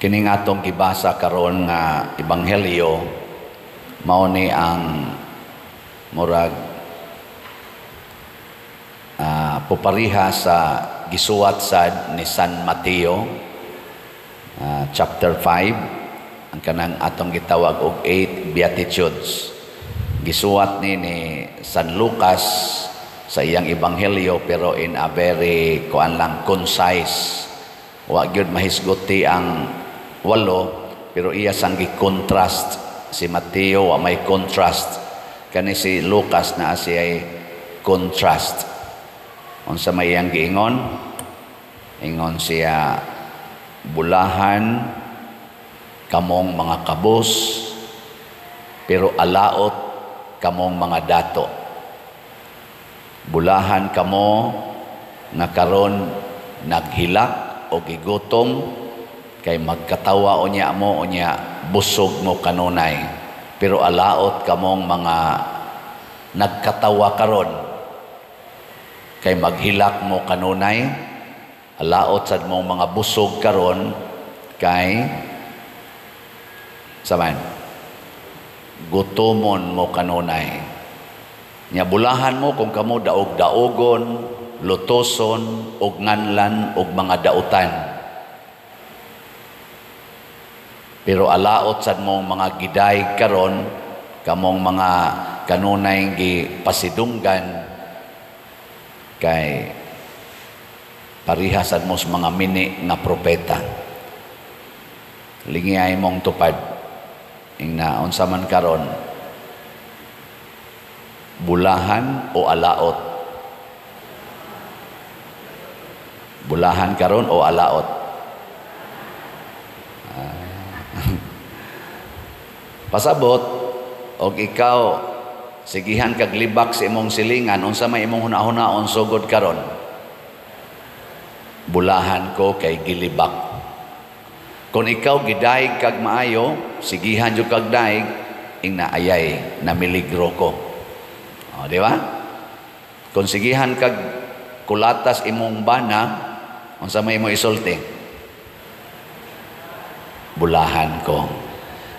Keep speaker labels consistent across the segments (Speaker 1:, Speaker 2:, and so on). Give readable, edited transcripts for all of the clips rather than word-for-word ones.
Speaker 1: Kining atong gibasa karon nga ebanghelyo, mao ni ang murag pupariha sa gisuwat sad ni San Mateo, chapter 5, ang kanang atong gitawag og 8 Beatitudes. Gisuwat ni San Lucas sa iyang ebanghelyo, pero in a very kuan lang, concise. Wa gyud mahisguti ang walo, pero iya sang gi-contrast. Si Mateo wa may contrast, kani si Lucas naa siya'y contrast. Unsa may iyang giingon? Ingon siya, "Bulahan kamong mga kabos, pero alaot kamong mga dato. Bulahan kamo nga karon naghilak o gigutom, kay magkatawa unya mo, unya busog mo kanunay. Pero alaot kamong mga nagkatawa karon, kay maghilak mo kanunay. Alaot sad mong mga busog karon, kay saman gutomon mo kanunay. Nya bulahan mo kung kamo daog-daogon, lutoson og nganlan og mga dautan. Pero alaot sad mong mga giday karon, kamong mga kanunay gipasidunggan, kay pariha sad mo sa mga mini nga propeta." Lingiyay mong tupad. Ingna unsa man karon, bulahan o alaot? Bulahan karon o alaot? Pasabot og ikaw sigihan kag libak sa imong silingan, unsa may imong hunahunaon sugod karon? Bulahan ko kay gilibak. Kung ikaw gidaig kag maayo, sigihan jud kag daig, ingna ayay namiligro ko. O, di ba? Kung sigihan kag kulatas imong bana, unsa may imong isulti? Bulahan ko.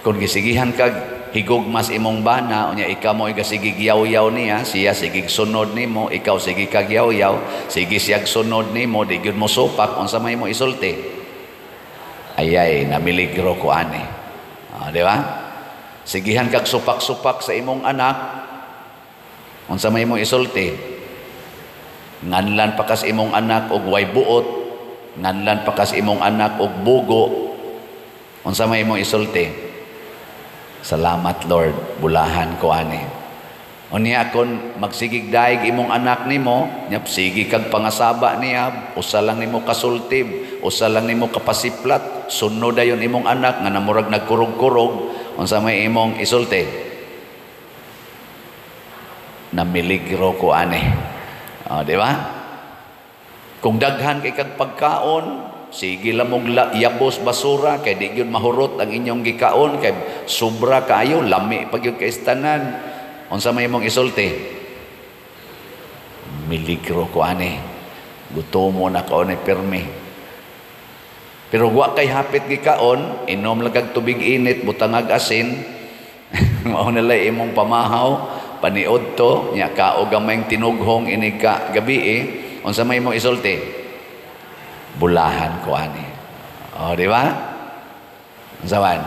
Speaker 1: Kung gisigihan kag higugmas imong bana, unya ikaw mo igasigig yaw-yaw niya, siya sigig sunod nimo, ikaw sige kag yaw-yaw, sige siyag sunod nimo, di gyud mo supak, unsa may imong isulti? Ayay namiligro ko ani. O, di ba? Sigihan kag supak-supak sa imong anak, unsa may imong isulti? Nganlan pa kas imong anak og way buot, nganlan pa kas imong anak og bugo, unsa may imong isulti? Salamat Lord, bulahan ko ani. Unya kon magsigig daig imong anak nimo, nya sige kag pangasaba niya, usa lang nimo kasultib, usa lang nimo kapasiplat, sunod dayon imong anak nga namurag nagkurog-kurog, unsa may imong isulti? Namiligro ko ani. O, di ba? Kung daghan kay kag pagkaon, sige lang mong yabos basura kay di gyud mahurot ang inyong gikaon, kay sobra kaayo, lami pa gyud kay tanan. Unsa may imong isulti? Miligro ko ani. Gutomo na ko ni pirmi. Pero wa kay hapit gikaon, inom lang kag tubig init, butangag asin, mao na lay imong pamahaw, paniod to, nya kaog gamay tinughong inig ka gabi eh. Unsa may imong isulti? Bulahan ko ani. O, di ba? Unsa man?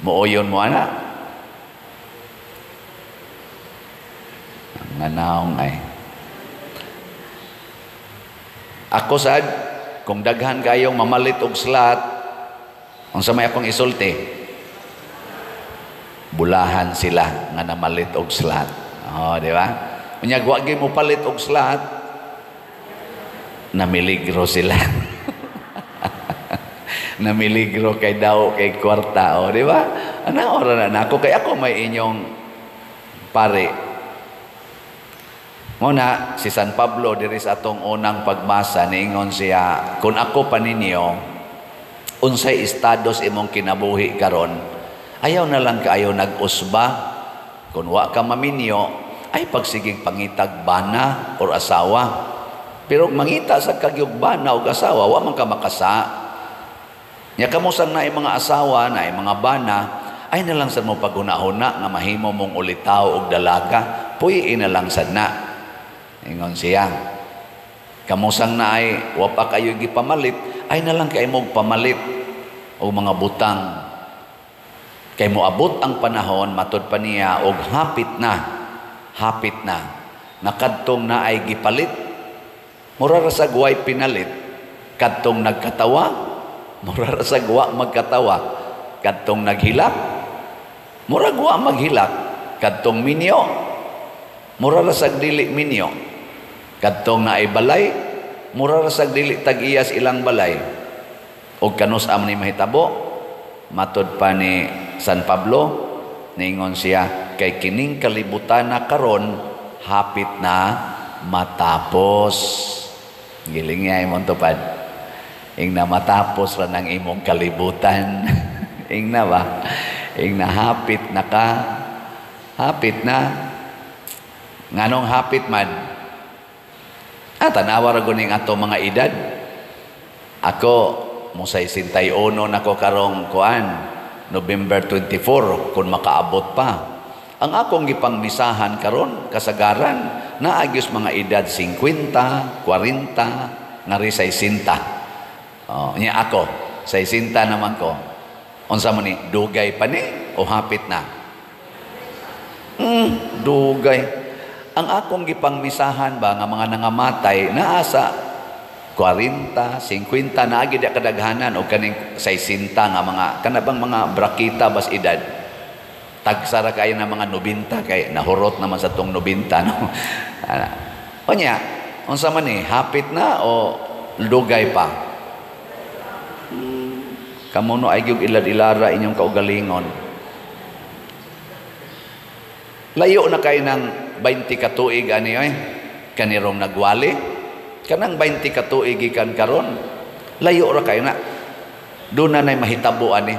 Speaker 1: Muoyon mo ana. Nganaong ay. Ako sad, kung daghan kayong mamalit og slat, unsa may akong isulti? Bulahan sila nga namalit og slat. O, di ba? Unya wa gyud mo palit og slat, namiligro sila. Namiligro kay daw kay kwarta, o, di ba? Ana ora na nako kay ako may inyong pare. Muna si San Pablo diri sa atong unang pagbasa niingon siya, kung ako pa ninyo, unsay estados imong kinabuhi karon, ayaw na lang kaayo nag-usba. Kung wa ka maminyo, ay pagsigig pangitag bana or asawa. Pero mangita sa kagyog bana og asawa, wa man ka makasa. Nya kamo sang naay mga asawa, naay mga bana, ay na lang sad mo paghuna-huna nga mahimo mong ulitaw og dalaga, puy na lang sad na. Ingon siya. Kamo sang naay wa pa kayo gipamalit, ay na lang kay mo pamalit og mga butang. Kay moabot ang panahon, matud pa niya, og hapit na, hapit na, nakadtong naay gipalit, mura ra sag way pinalit, kadtong nagkatawa, mura ra sag wa magkatawa, kadtong naghilak, murag wa maghilak, kadtong minyo, mura ra sag dili minyo, kadtong naay balay, mura ra sag dili tag-iyas ilang balay. Og kanus-a man ni mahitabo, matud pa ni San Pablo, niingon siya, kay kining kalibutan na karon hapit na matapos. Giling niya imong tupad. Ing na matapos ra ng imong kalibutan. Ing na ba? Ing na hapit na ka. Hapit na. Nganong hapit man? Tanawa ra guning ato mga edad. Ako, musay 61 nako karong kuan, November 24, kung makaabot pa. Ang akong gipangmisahan karon kasagaran, naagyos mga edad 50, 40, ngari 60. Oh, nya ako, 60 naman ko. Unsa man ni, dugay pa ni o hapit na? Dugay. Ang akong gipangmisahan ba nga mga nangamatay naa sa 40, 50 naagi di kadaghanan o kaning 60 nga mga kanabang mga brakita bas edad. Tagsara kayo na mga 90 kay nahurot naman sa tong 90, no. Onya, unsa man ni, hapit na o dugay pa? Kamo no ay gyud ilad-ilara inyong kaugalingon. Layo na kay ng 20 ka tuig ani oy, kanirong nagwali. Kanang 20 ka tuig gikan karon, layo ra kayo na. Doon na nay mahitabo ani.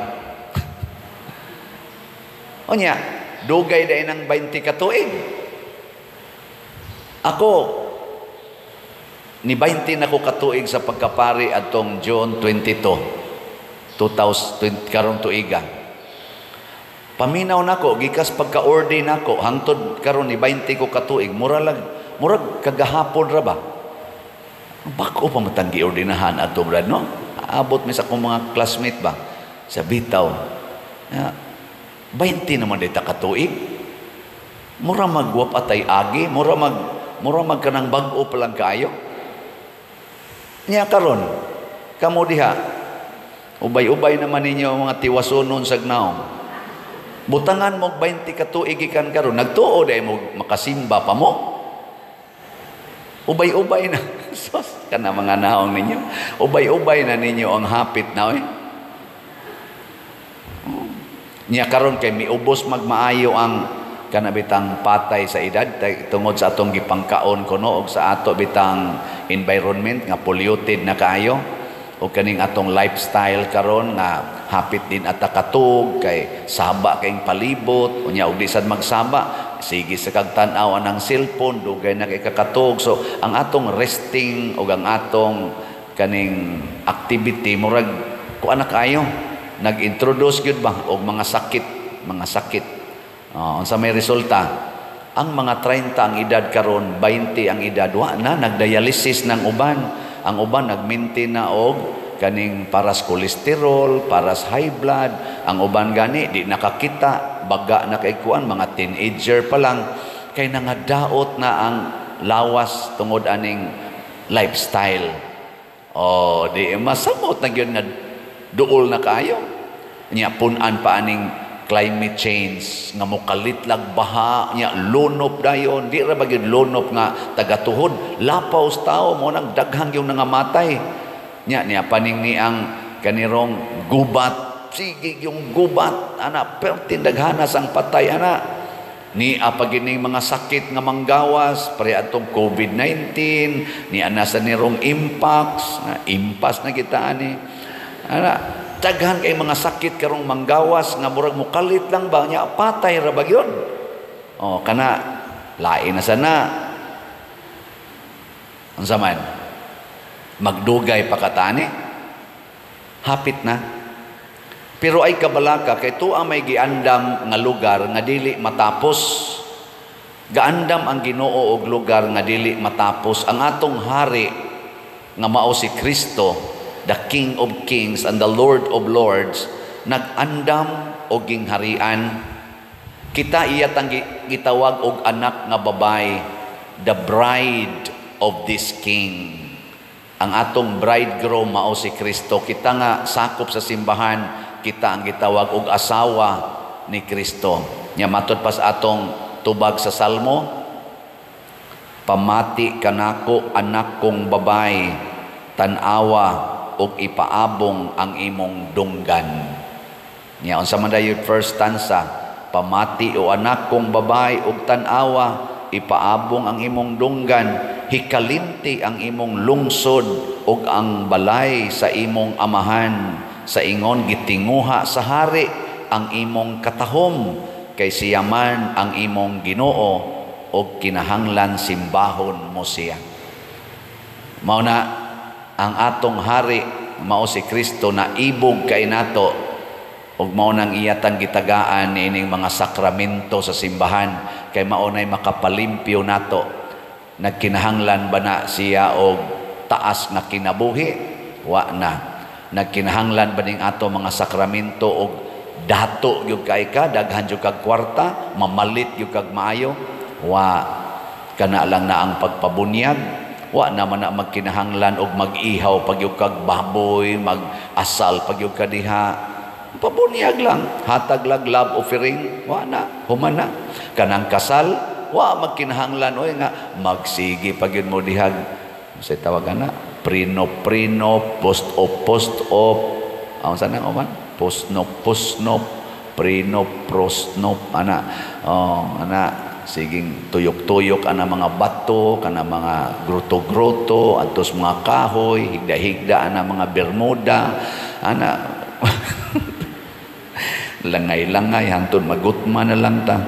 Speaker 1: Onya, dugay dai ng 20 ka tuig. Ako ni 20 na ko katuig sa pagkapari atong June 22, 2020 karong tuiga. Paminaw nako gikas pagka-ordain nako hangtod karon ni 20 ko katuig, murag kagahapon ra ba. Bako pa matang giordinahan ato brad, no? Abot mi sa akong mga classmate ba sa bitaw. Ya, 20 naman dita katuig. Mura magwap atay agi, mura mag kanang bag-o pa lang kaayo. Nya karon, kamo diha, ubay-ubay naman ninyo ang mga tiwasunon sa gnaong. Butangan mo 20 katuig gikan karon, nagtuo dai mo makasimba pa mo. Ubay-ubay na. Sos, kana mga naong ninyo. Ubay-ubay na ninyo ang hapit na oy. Nya karon kay miubos magmaayo ang kanabitang patay sa edad tungod sa atong gipangkaon kuno og sa ato bitang environment nga polluted na kaayo o kaning atong lifestyle karon nga hapit din ata katug kay saba kayong palibot unya og di sad magsaba sige sa kag tan-aw anang cellphone dugay na kay kakatug. So ang atong resting og ang atong kaning activity murag kuan na kaayo nag-introduce gyud ba og mga sakit, mga sakit. Unsa may resulta? Ang mga 30 ang edad karon, 20 ang edad, wa na nagdialysis ng uban. Ang uban nagminti na og kaning paras kolesterol, paras high blood. Ang uban gani di nakakita, baga na kay kuan, mga teenager pa lang kay nangadaot na ang lawas tungod aning lifestyle. Oh, di masamot na gyud nga duol na kaayo. Nya pun-an pa aning climate change nga mokalit lag baha, nya lunop dayon, di ra ba gyud lunop nga tagatuhod, lapaw sa tao mo nang daghang yung nangamatay. Nya niya paning ni ang kanirong gubat, sige yung gubat ana perti daghana sang patay ana. Ni apagining mga sakit nga manggawas pare atong COVID-19, ni ana sa nirong impacts, impas na kita ani. Ana daghan kay mga sakit karong manggawas nga murag mokalit lang ba nya patay ra ba gyud. Oh, kana lain na sana. Unsa man? Magdugay pa katani? Hapit na. Pero ay kabalaka kay tuwa may giandam nga lugar nga dili matapos. Gaandam ang Ginoo og lugar nga dili matapos. Ang atong hari nga mao si Kristo, the King of Kings and the Lord of Lords, nag-andam og gingharian. Kita iya tang gitawag og anak nga babay, the bride of this King. Ang atong bridegroom mao si Kristo. Kita nga sakop sa simbahan, kita ang gitawag og asawa ni Kristo. Nya matud pa sa atong tubag sa Salmo, "Pamati kanako, anak kong babay, tan-awa og ipaabong ang imong dunggan." Nya unsa man dayon first stanza? "Pamati, o anak kong babay, og tan-awa, ipaabong ang imong dunggan, hikalinti ang imong lungsod ug ang balay sa imong amahan, sa ingon gitinguha sa hari ang imong katahom, kay siya man ang imong Ginoo ug kinahanglan simbahon mo siya." Mao na ang atong hari mao si Kristo na ibog kay nato, ug mao nang iyatang gitagaan niining mga sakramento sa simbahan kay mao nay makapalimpyo nato. Nagkinahanglan ba na siya og taas nga kinabuhi? Wa na. Nagkinahanglan ba ning ato mga sakramento og dato gyud kay ka, daghan gyud kag kwarta, mamalit gyud kag maayo? Wa. Kana lang na ang pagpabunyag. Wa naman na magkinahanglan og mag-ihaw pag gyud kag baboy, mag-asal pag gyud ka diha. Pabunyag lang, hatag lag love offering, wa na, human na. Kanang kasal, wa magkinahanglan oy nga magsige pag yun mo dihag sa tawagan na prino prino, post op post op, ang sana man post no post no, prino pros no, ana, oh, ana, siging tuyok-tuyok ana mga bato, kana mga gruto-gruto atos mga kahoy, higda-higda ana mga bermuda ana, langay-langay hantod magutma na lang ta.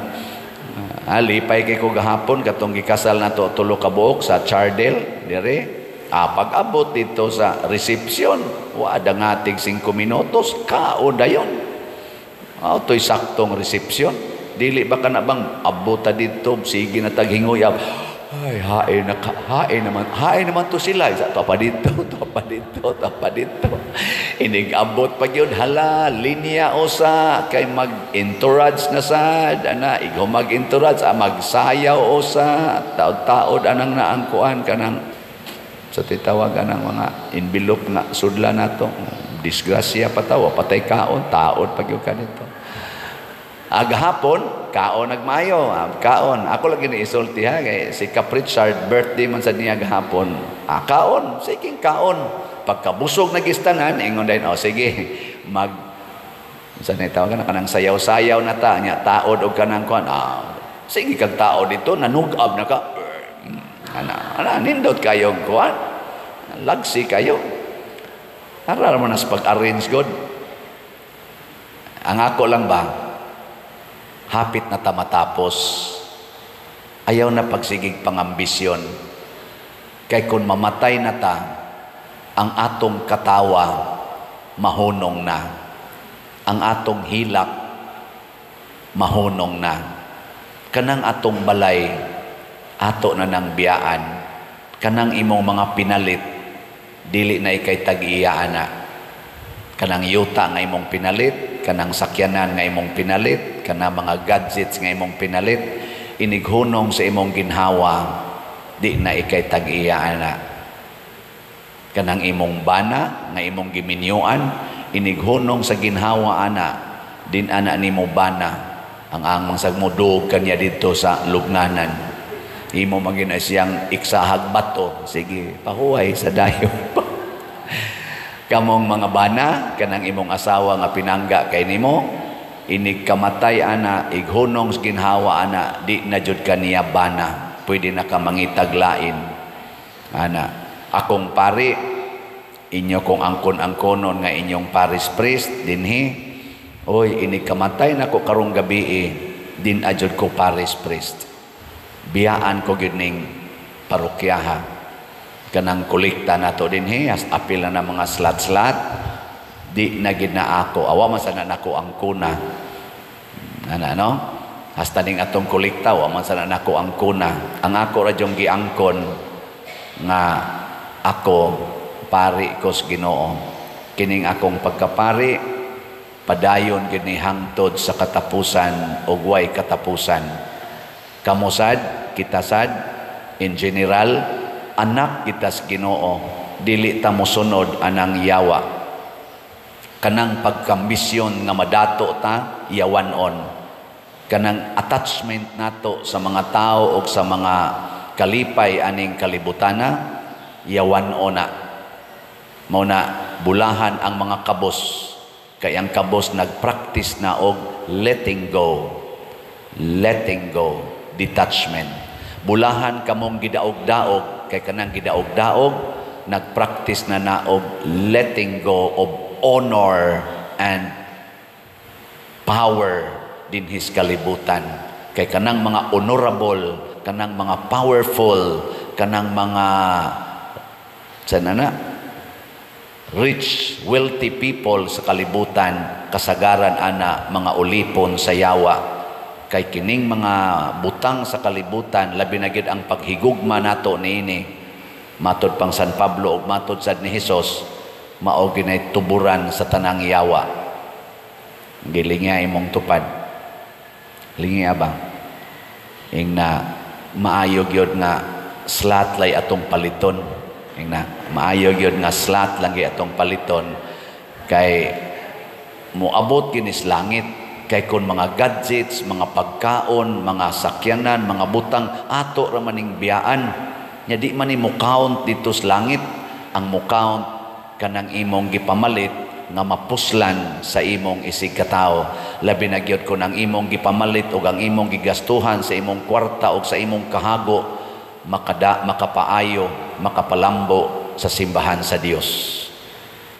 Speaker 1: Ah, lipay kay ko gahapon katong gikasal nato tulo ka buok sa Chardel dire. Ah, pag-abot dito sa reception, wa dangatig 5 minutos, kao dayon. Ah, to'y saktong reception. Dili ba kana bang abota dito, sige na taghingoy. Ay, hain na, hain naman, hain naman to sila. Isa, to pa dito, to pa dito, to pa dito. Inig-abot pa yun, hala, linya osa, kay mag-entourage na sad, ana, ikaw mag-entourage, ah, magsayaw osa, taod-taod anang naangkuan, kanang, sa titawag anang mga envelope nga sudla nato, disgrasya pa tawa, patay kaon, taod pag yun ka dito. Agahapon, kaon nagmayo, ah, kaon. Ako lagi ni isulti ha, kay si Cap Richard, birthday man sa niya gahapon. Ah, kaon, sige kaon. Pagkabusog na gistanan, ingon din, oh sige, mag sa ni tawag na kanang sayaw-sayaw na ta, nya taod og kanang kuan. Ah, sige kag taod dito, nanugab na ka. Ana, ana nindot kayo kuan. Lagsi kayo. Aral mo na sa pag-arrange god. Ang ako lang ba, hapit na ta matapos, ayaw na pagsigig pangambisyon. Kay kung mamatay na ta, ang atong katawa mahunong na. Ang atong hilak mahunong na. Kanang atong balay, ato na nang biyaan. Kanang imong mga pinalit, dili na ikay tag-iya ana. Kanang yuta nga imong pinalit, kanang sakyanan nga imong pinalit, kanang mga gadgets nga imong pinalit, inighunong sa imong ginhawa, di na ikay tag-iya ana. Kanang imong bana nga imong giminyuan, inighunong sa ginhawa ana, din ana nimo bana. Ang angmang sag mo duog kanya didto sa lubnganan. Imo magin ay siyang iksahag bato. Sige, pahuway sa dayon. Kamong mga bana, kanang imong asawa nga pinangga kay nimo, inig kamatay ana, ighunong sa ginhawa ana, di na jud kaniya bana. Pwede na ka mangitag lain. Ana, akong pari, inyo kong angkon-angkonon nga inyong parish priest dinhi. Oy, inig kamatay nako karong gabi din ajud ko parish priest. Biyaan ko gyud ning parokyaha. Kanang kolekta nato dinhi, as apil na mga slat-slat, Di na gid na ako. Awa man sana nako ang kuna. Ana, no? Hasta ning atong kolekta, wa man sana nako ang kuna. Ang ako ra jung giangkon nga ako pari ko sa Ginoo. Kining akong pagkapari padayon gid ni hangtod sa katapusan ug way katapusan. Kamo sad, kita sad, in general, anak kita sa Ginoo, dili ta mosunod anang yawa. Kanang pagkambisyon nga madato ta, yawan-on. Kanang attachment nato sa mga tao o sa mga kalipay aning kalibutana, yawan-on na. Mao na bulahan ang mga kabos, kay ang kabos nagpractice na og letting go. Letting go, detachment. Bulahan kamong gidaog-daog, kay kanang gidaog-daog nagpractice na na og letting go of honor and power dinhis kalibutan. Kay kanang mga honorable, kanang mga powerful, kanang mga sana na rich, wealthy people sa kalibutan, kasagaran ana mga ulipon sa yawa. Kay kining mga butang sa kalibutan, labi na gyud ang paghigugma nato niini, matod pang San Pablo ug matod sad ni Hesus, mao ginay tuburan sa tanang yawa. Gilinga imong tupad. Lingi ba? Ing na maayo gyud nga slot lay atong paliton. Ing na maayo gyud nga slot lang gyud atong paliton, kay moabot ginis langit. Kay kon mga gadgets, mga pagkaon, mga sakyanan, mga butang, ato ra maning biyaan. Nya di man ni mo count dito sa langit. Ang mo count kanang imong gipamalit nga mapuslan sa imong isig katawo. Labi na gyud kon ang imong gipamalit ug ang imong gigastuhan sa imong kwarta ug sa imong kahago makada, makapaayo, makapalambo sa simbahan sa Dios.